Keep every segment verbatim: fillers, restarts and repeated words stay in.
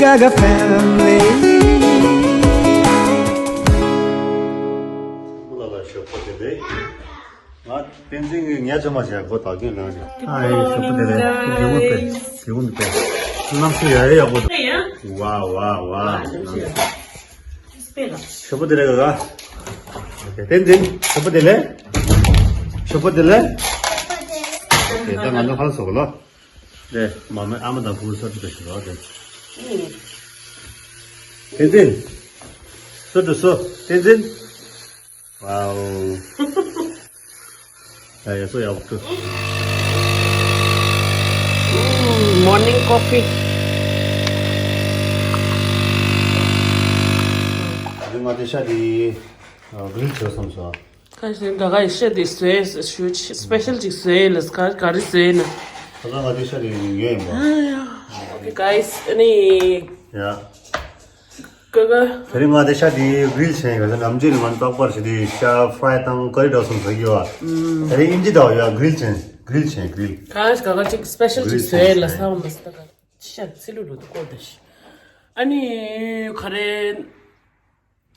Like a family. ཁོ་ལ་ལ་ཞོགས་པ་དེ་རེད། ང་བསྟན་འཛིན་གྱི་ཉལ་ཆ་མ་བྱས་ཁོ་དག་གིན་ལངས་ནས། ཨ་ཡེ་ཞོགས་པ་དེ་རེད། དགེ་བོ་དཔེ་དགེ་བོ་འདི་དཔེ་གནམ་གཤིས་ཡ་ཡ་ཡག་པོ་འདུག་ཝ་ཝ་ཝ། གནམ་གཤིས་ཞོགས་པ་དེ་རེད་ག་ག་ཨོ་ཁེ། བསྟན་འཛིན་ཞོགས་པ་དེ་ལས། ཞོགས་པ་དེ་ལས། ཨོ་ཁེ། ད་ང་ཚོ་ཧ་ལ་སོགས་ལ། དེ་མ་མའི་ཨ་མ་དང་བུ་སོ་ཏི་དེ་ཞུ་རོགས་དེ། བསྟན་འཛིན། སོ་ཏི་སོ། བསྟན་འཛིན། ཝའོ། ཡ་ཡ་སོ་ཡག་པོ། Morning coffee. ང་དེ་ཤ་དེ་གྲིལ་བྱོས་སོང་ས། ཁ་ཤས་ག་ག་ཡི་ཤ་དེ་བཟོས་ཞུ་སི་པེ་ཤལ་ཅིག་བཟོས་ལ་ག་ག་རེ་བཟོས་ན། ད་ལྟ་ང་དེ་ཤ་དེ་ཉོས་ཡིན་པ། Okay guys, ཨ་ནི། ཡ། ཀ་ཀ་དེ་རིང་ང་དེ་ཤ་དེ་གྲིལ་བྱས་ཡིན་པ། ནམ་རྒྱུན་ང་རྟག་པར་ཤ་དེ་ཤ་ཕ་རའི་དང་ཀ་རི་འདྲ་སོང་ཟ་གི་བ། དེ་རིང་ཨིན་ཇི་འདྲ་བ་ཡ་གྲིལ་བྱས་གྲིལ་བྱས་གྲིལ། ག་ག་ག་ག་ཅིག་སི་པེ་ཤལ་ཅིག་བཟོས་ལ་ས་བ་མ་ས་ད་ག་ཤ་ཚི་ལུ་རུ་དུ་ཀོ་དེ་ཤ། ཨ་ནི་ག་རེ།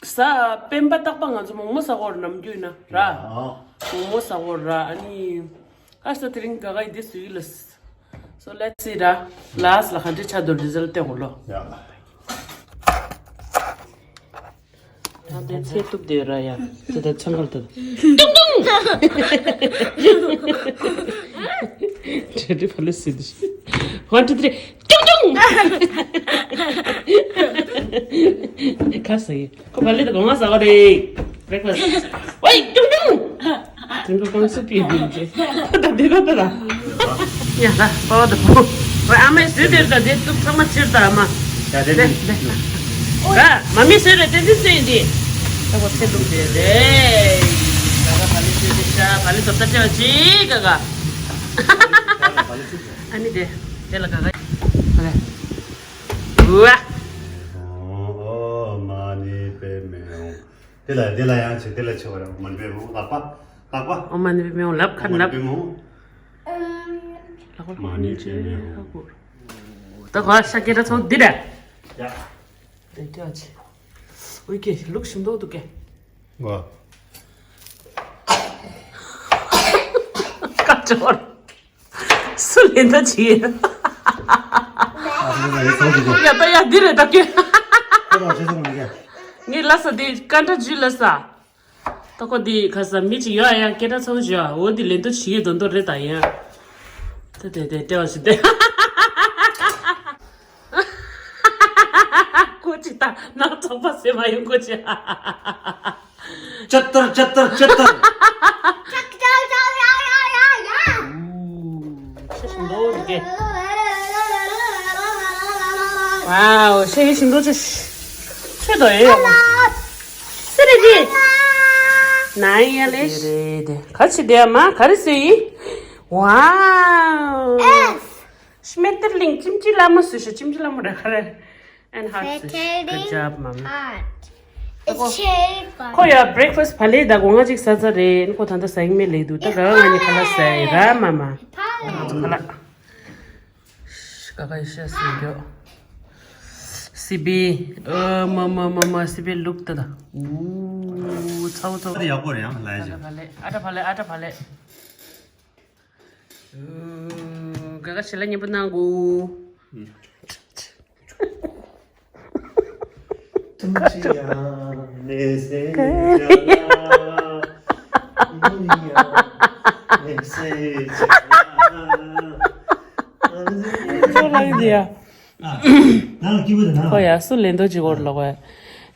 ཟ། སྤེན་པ་རྟག་པར་ང་ཚོ་མོག་མོག་ཟ་གོ་ར། ནམ་རྒྱུན་ན་ར། ཨ། མོག་མོག་ཟ་གོ་ར། ཨ་ནི། ཨ་ས་དེ་རིང་ག་ག་ཡི་དེ་སུ་ཡི་ལ། So let's see ར། ལཱསི་ལ་ག་འདྲ་ཆགས་འདུག་རི་ཛལ་ལྟ་གོ་ལོ། ཡ། ད་དེ་ཚེ་གཏུབ་དེ་ར་ཡ། དེ་ད་ཚང་གར་དུ། ཏུང་ཏུང་། དྲི་དྲི་ཕ་ལེ་སི་དི། One, two, three. ཏུང་ཏུང་། ཁ་ཟེར། ཁོ་བ་ལེ་དང་སྒོ་ང་ཟ་བ་རེད། བྷེ་རེག་ཕ་སི། ཝེ་ཏུང་ཏུང་། དེ་འགྲོ་གང་སུ་པི་ཡིན་ཅེ། ད་དེ་ད་ད་ད། ཡ་ད་པ་བ་ད་པོ། ཝེ་ཨ་མའི་སུས་དེར་ད་དེ་ཏུག་ཚང་མ་ཕྱིར་ད་ཨ་མ། ཡ་དེ་དེ། ད་མ་མི་སུས་རེད་དེ་དེ་སུས་ཡིན་དེ། ད་བ་ཚེ་ལུག་དེ་རེད། ད་ག་བ་ལེ་སུས་དེ་ཤ་བ་ལེ་ད་ད་ཅེ་བ་ཅི་ག་ག། ཨ་ནི་དེ་དེ་ལ་ག་ག། ཨ་ལེ། ཝ། ཨོ་མ་ནི་པེ་མེ་ཧོ། དེ་ལ་དེ་ལ་ཡང་ཆེ་དེ་ལ་ཆེ་བ་རེད། ཨོ་མ་ནི་པེ་མེ་ཧོ། ལག་པ་ལག་པ། ཨོ་མ་ནི་པེ་མེ་ཧོ། ལབ་ཁ་ལབ། ཨོ་མ་ནི་པེ་མེ་ཧོ། ད་ག་ཤ་སྐད་སྒྲ་ཚོ་འདི་རེད། ཡ། དེ་ལྟ་ཅི། ཨོ་ཀེ་ལུག་ཞིམ་མདོག་འདུག་གེ། ཝ། ཀ་ཅོར། སུ་ལེན་ད་ཅི། ཡ་ད་ཡ་འདི་རེད་ད་ཀེ། ངས་ལ་ས་འདི་ཀ་འདྲ་ཇུས་ལ་ས། ད་ཁོ་འདི་ཁ་ས་མི་ཅིག་ཡོད་ཡ། སྐད་གྲགས་ཚང་ཞུ་ཨ། འོ་འདི་ལེན་ད་ཅི་ཡོད་དོན་དོ་རེད་ད་ཡ། ད་དེ་དེ་ལྟ་བ་ཞིག་དེ། ཁོ་ཅིག་ད་ནང་ཚོགས་པ་སེ་མ་ཡོང་ཁོ་ཅིག་ཅ་ཏར་ཅ་ཏར་ཅ་ཏར། ཤ་ཞིམ་པོ་འདུག་གས། ཝའོ། ཤ་ཡི་ཞིམ་པོ་ཅིག་ཆོས་དོ་ཡོད་ཡོད། སི་རི་ཇི། ན་ཡ་ལེ། དེ་རེད་དེ། ག་ཅི་དེ་མ་ག་རེ་ཟེར་ཡིན། ཝའོ། ཤི་མེ་ཏིར་ལིང་ཅིམ་ཅི་ལ་མོ་སུ་ཤ་ཅིམ་ཅི་ལ་མོ་ར་ག་རེ། And heart. Good job, mama. It's cherry pie. ཁོ་ཡ་བྷེ་རེག་ཕ་སི་ཕ་ལེ་ད་སྒོ་ང་གཅིག་ཟ་ཚར་རེད། ཁོ་ད་ལྟ་ཟ་ཡིན་མེད་ལེ་འདུག་ད་ག་ང་གཉིས་ཁ་ལག་ཟ་ཡི་ར་མ་མ། ང་ཚོ་ཁ་ལག་ག་ག་ཡི་ཤ་ཟིན་འགྱོ། སི་པི། ཨ་མ་མ་མ་མ། སི་པི་ལུག་ད་ད། ཨུ་ཚའོ་ཚའོ། ཡག་པོ་རེད་ཡང་ལ་ཡ། ཨ་ད་ཕ་ལེ་ཨ་ད་ཕ་ལེ་ཨ་ད་ཕ་ལེ། ག་ག་ཞལ་ལག་མཉེས་པོ་གནང་གོ། ཁོ་ཡ་སུ་ལེན་དོ་ཅི་གོར་ལོག་ཡ།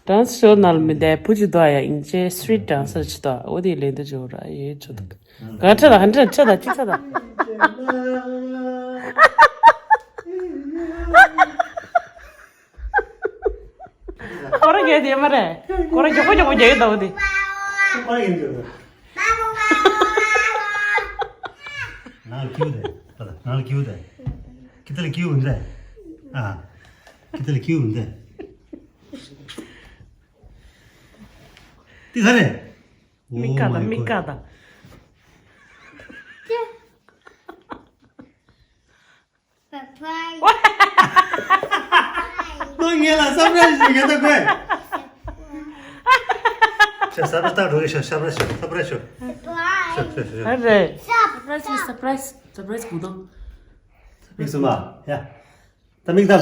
ཌན་སི་ཤོ་ནང་མི་འདའི་བུ་ཅི་དོ་ཡ་ཨིན་ཅེ་སི་ཊི་རིཊ་ཌན་སར་ཅི་དོ་འོ་དེ་ལེན་དོ་ཅི་གོར་ཡ་ཡོད་ཅོ་དོ། ག་ཁྲ་དང་ཧན་ཁྲ་ཁྲ་དང་ཅི་ཁྲ་དང་། ཁོ་ར་རྒྱག་དེ་མ་རེད། ཁོ་ར་མགྱོགས་པོ་མགྱོགས་པོ་རྒྱག་གི་འདུག་དེ། ནང་ལ་ཁྱིའུ་དེ། ནང་ལ་ཁྱིའུ་དེ། ཁྱི་ཏི་ལ་ཁྱིའུ་འདི། ཨ། ཁྱི་ཏི་ལ་ཁྱིའུ་འདི། དེ་ག་རེད། མི་ཀ་དང་མི་ཀ་དང་། Surprise. ཡ་ལ་སར་པ་རའི་ཛི་ཞིག་ཡོད་ད་དགོས། ཤ་སར་པ་རའི་ཛི་ད་འགྲོ་གི་ཤ་སར་པ་རའི་ཛི་ཤ་སར་པ་རའི་ཛི་ཤ་ཤ་ཤ་ཤ། ཨ་རེ། སར་པ་རའི་ཛི་སར་པ་རའི་ཛི་སར་པ་རའི་ཛི་གུ་དོ། མིག་སུ་མ་ཡ། ད་མིག་ལྟ།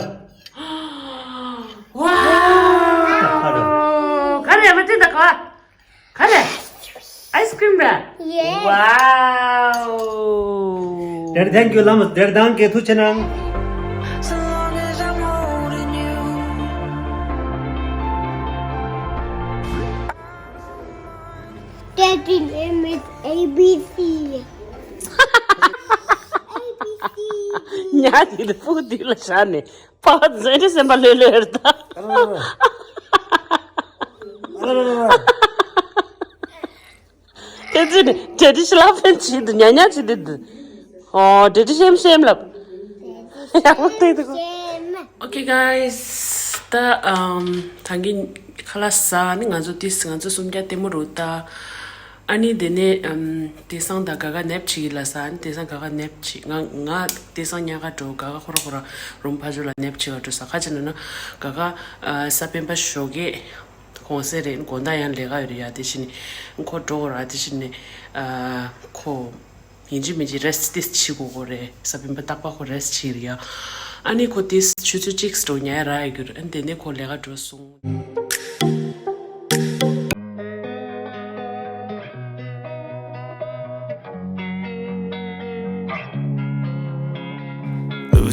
ཝའོ། ག་རེ་མ་བཏིང་ད་ག་ག་རེ། ཨའི་སི་ཀྲིམ་ར། ཡེ། ཝའོ། Daddy, thank you. ལམ་Daddy, thank you. ཐུགས་ཆེ་གནང་། Daddy name is A B C. ཉ་དེ་དུ་ཕུག་དུས་ལ་བཞག་ནས་ཕ་བ་ཛེ་ཏི་སེམས་པ་ལྷོད་ལྷོད་རེད་ད། དེ་ཚོ་ནི་ཌེ་ཌི་ཤི་ལབ་ཕན་བྱེད་དུ་ཉ་ཉ་བྱེད་དུ་འདུག་ཨོ་ཌེ་ཌི་ཤེམ་ཤེམ་ལབ། ཡག་པོ་བལྟས་འདུག Okay, guys, ད་ཨམ་ད་གིན་ཁ་ལག་ཟ་ནི་ང་ཚོ་ཏིས་ང་ཚོ་སུམ་བརྒྱ་ལྟད་མོ་རུ་ད། ཨ་ནི་དེ་ནས་ཨམ་དེང་སང་ད་ག་ག་ནེབ་བྱེད་ཀྱི་ལ་ས། ཨ་ནི་དེང་སང་ག་ག་ནེབ་བྱེད། ང་ང་དེང་སང་ཉལ་ག་འགྲོ། ག་ག་ཁོ་ར་ཁོ་ར་རུམ་ཕ་ཇོ་ལ་ནེབ་བྱེད་ག་འགྲོ་ས། ཁ་ཅིག་ན་ན་ག་ག་ཨ་ས་སྤེན་པ་ཞོགས་ཀས་གོང་སེ་རེད། དགོང་དག་ཡང་ལས་ཀ་ཡོད་རེད་ཡ། དེ་བཞིན་ཁོ་འགྲོ་གོ་ར། དེ་བཞིན་ཨ་ཁོ་ཡིན་གཅིག་མིན་གཅིག་རེ་སི་ཊི་ཏིས་བྱེད་དགོས་གོ་རེད། ས་སྤེན་པ་རྟག་པ་ཁོ་རེ་སི་ཊི་བྱེད་རེད་ཡ། ཨ་ནི་ཁོ་ཏིས་ཆུ་ཚོད་གཅིག་འགྲོ་ཉལ་ར་ཡོད་རྒྱུ་རེད། ཨ་ནི་དེ་ནས་ཁོ་ལས་ཀ་འགྲོ་སོང་།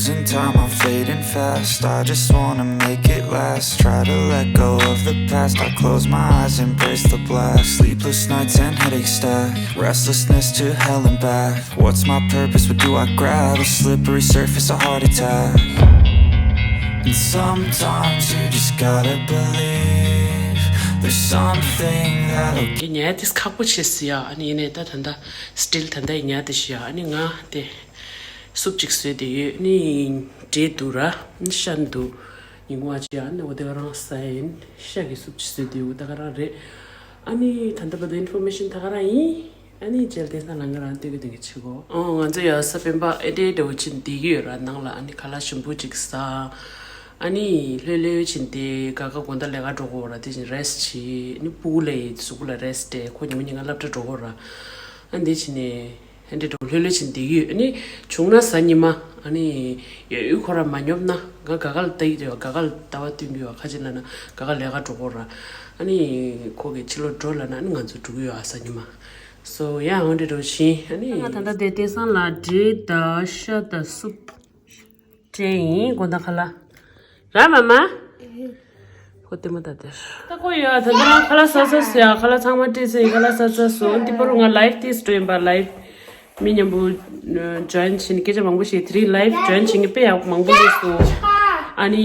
Losing time, I'm fading fast. I just wanna make it last. Try to let go of the past. I close my eyes, embrace the blast. Sleepless nights and headaches stack. Restlessness to hell and back. What's my purpose? What do I grab? A slippery surface, a heart attack. And sometimes you just gotta believe there's something that'll ངས་ཉལ་ཏིས་ཁག་པོ་བྱེད་སི་ཡ། ཨ་ནི་ཡིན་ནའི་ད་ད་ད་སི་ཊིལ་ད་ད་ཡིན་ཉལ་ཏིས་ཤི་ཡ། ཨ་ནི་ང་དེ་སུབ་ཅིག་བཟོས་ཏེ་ཡོད། ཨ་ནི་འབྲས་འདུག་ར། ཨ་ནི་ཤ་འདུག་ཉིན་གུང་ཨ་ཅེ་ཨ་ནི་འོ་དེ་ག་རང་ཟ་ཡིན། ཤ་གི་སུབ་ཅིག་བཟོས་ཏེ་འོ་ད་ག་རང་རེད། ཨ་ནི་ད་ལྟ་བར་དུ་ཨིན་ཕོར་མེ་ཤན་ད་ག་རང་ཡིན། ཨ་ནི་རྗེས་ལ་དེང་སང་ལང་ཀ་རང་སྟོད་གི་དེང་གི་ཆེ་གོ། ཨོ་ང་ཚོ་ཡ་ས་སྤེན་པ་ཨེ་ཏེ་ཨེ་ཏེ་འོ་ཅིན་བསྡད་ཀྱི་ཡོད་ར། ནང་ལ་ཨ་ནི་ཁ་ལག་ཞིམ་པོ་ཅིག་ཟ། ཨ་ནི་ལྷོད་ལྷོད་ཕྱིན་ཏེ་ག་ག་དགོང་དག་ལས་ཀ་འགྲོ་གོ་ར། དེ་བཞིན་རེ་སི་ཊི་བྱེད། ཨ་ནི་སྤུ་གུ་ལ་ཡི་གཟུགས་པོ་ལ་རེ་སི་ཊི་སྤྲད། ཁོ་ཉི་མ་ཉིན་ག་སློབ་གྲྭ་འགྲོ་གོ་ར། ཨ་འདི་ཕྱིན་ནས་ཨ་འདི་འགྲོ་ལྷོད་ལྷོད་ཕྱིན་བསྡད་ཀྱི་ཡོད། ཨ་ནི་བྱུང་ན་གཟའ་ཉི་མ་ཨ་ནི་ཡ་ཡུལ་ཁོ་ར་མ་ཉོབ་ན་ང་ག་ག་ལ་ལྟ་ཡི་ཡོད། ག་ག་ལ་ལྟ་བ་སྟོན་གྱི་ཡོད། ཁ་ཅིག་ལ་ན་ག་ག་ལས་ཀ་འགྲོ་གོ་ར། ཨ་ནི་ཁོ་གི་ཕྱི་ལོགས་འགྲོ་ལ་ན་ཨ་ནི་ང་ཚོ་འགྲོ་གི་ཡོད། ཨ་གཟའ་ཉི་མ། སོ་ཡ་འོ་འདི་འགྲོ་བཞིན་ཨ་ནི་ང་ད་ལྟ་དེ་དེང་སང་ལ་འབྲས་དང་ཤ་དང་སུབ་སྤྲད་ཡིན། དགོང་དག་ཁ་ལག་ར་མ་མ། ཁོ་ལྟད་མོ་ལྟ་དེར། ད་ཁོ་ཡོད་ད་ལྟ་ཁ་ལག་ཟ་ཚར་སོང་ཡ། ཁ་ལག་ཚང་མ་སྤྲད་ཚར་ཡིན། ཁ་ལག་ཟ་ཚར་སོང་། འདི་པར་ང་ལའིབ་ཏིས་འགྲོ་ཡིན་པ། ལའིབ་མི་མཉམ་པོ་ཇོ་ཡིན་བྱས་ནས་སྐད་ཆ་མང་པོ་བཤད། དེ་རིང་ལའིབ་ཇོ་ཡིན་བྱེད་མཁན་དཔེ་ཡག་མང་པོ་སླེབས་སོང་། ཨ་ནི་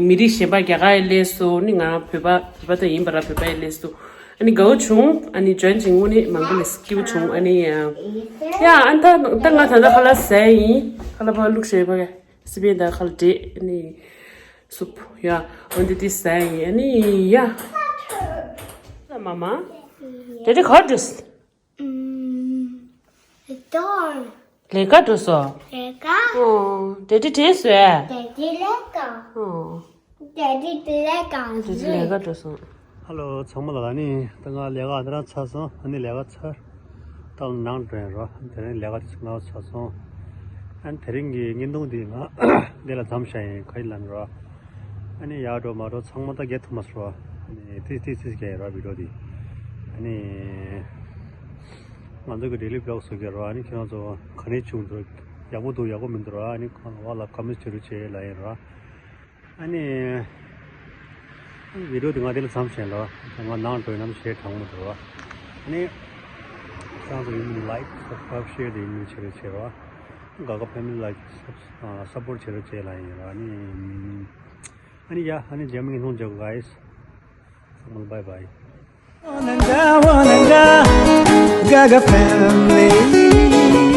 མི་རིགས་གཞན་པ་རྒྱ་གར་ཡི་སླེབས་སོང་། ཨ་ནི་ང་རང་བོད་པ་བོད་པ་ད་ཡིན་པ་ར་བོད་པ་ཡི་སླེབས་སོང་། ཨ་ནི་དགའ་བོ་བྱུང་། ཨ་ནི་ཇོ་ཡིན་བྱེད་དངོས་གནས་མང་པོ་སླེབས་སྐྱིད་པོ་བྱུང་། ཨ་ནི་ཡ་ཡ་ཨ་ད་ད་ང་ད་ལྟ་ཁ་ལག་ཟ་ཡིན། ཁ་ལག་ཕར་བླུགས་བཞག་ཡོད་པ། སི་པན་དང་ཁ་ལག་འབྲས་ནི་སུབ་ཡ། འོན་ཏེ་དེ་ཟ་ཡིན་ཨ་ནི་ཡ། མ་མ། དེ་དེ་ག་འགྲོ་སོང་། ལས་ཀ་འགྲོ་སོང་། ལས་ཀ་ཨོ། དེ་དེ་དྲན་སོང་། དེ་དེ་ལས་ཀ་ཨོ། དེ་དེ་དེ་ལས་ཀ་དེ་དེ་ལས་ཀ་འགྲོ་སོང་། ཧ་ལོ་ཚང་མ་ལ། ཨ་ནི་ད་ང་ལས་ཀ་འདི་རང་ཚར་སོང་། ཨ་ནི་ལས་ཀ་ཚར། ད་ནང་འགྲོ་ཡིན་རོ། དེ་རིང་ལས་ཀ་དེ་ཚོ་ཚར་སོང་། ཨ་ནི་དེ་རིང་གི་བརྙན་ཐུང་འདི་ང་འདི་ལ་མཚམས་བཞག་ཡིན། ག་ཡི་ལན་རོ། ཨ་ནི་ཡར་འགྲོ་མར་འགྲོ་ཚང་མ་ད་རྒྱལ་ཐུབ་མ་སོང་རོ། ཨ་ནི་ཏིས་ཏིས་ཏིས་རྒྱལ་ཡིན་རོ་བི་ཌིའོ་འདི། ཨ་ནི་ང་ཚོ་གི་ཌེ་ལི་བི་ལོག་བཟོ་གི་རོ། ཨ་ནི་ཁྱེད་རང་ཚོ་ག་ནས་བྱུང་འདུག་ཡག་པོ་འདུག་ཡག་པོ་མི་འདུག་རོ། ཨ་ནི་ཁོང་ལ་བ་ལ་ཀོ་མེན་ཊི་བྱེད་རོགས་བྱེད་ལ་ཡིན་རོ། ཨ་ནི། ཨ་ནི་བི་ཌིའོ་དེ་ང་དེ་ལ་མཚམས་བཞག་ལོ། ང་ནང་འགྲོ་ཡིན་ནམ་ཞེས་དྲང་མོ་འདུག་ཨ་ནི། ཁྱེད་རང་ཚོ་ཡིན་མིན་ལའིཀ་སབ་སི་ཀ་རའིབ་ཤེར་དེ་ཡིན་མིན་བྱེད་རོགས་བྱེད་རོགས། ག་ག་ཕེ་མི་ལི་ལའིཀ་སབ་སི་ཀ་རའིབ་བྱེད་རོགས་བྱེད་ལ་ཡིན་རོགས། ཨ་ནི། ཨ་ནི་ཡ་ཨ་ནི་རྗེས་མ་ངས་སྣང་མཇལ་གོ་གྷའིས། ཚང་མ་ལ་བྷའི་བྷའི། Gaga family.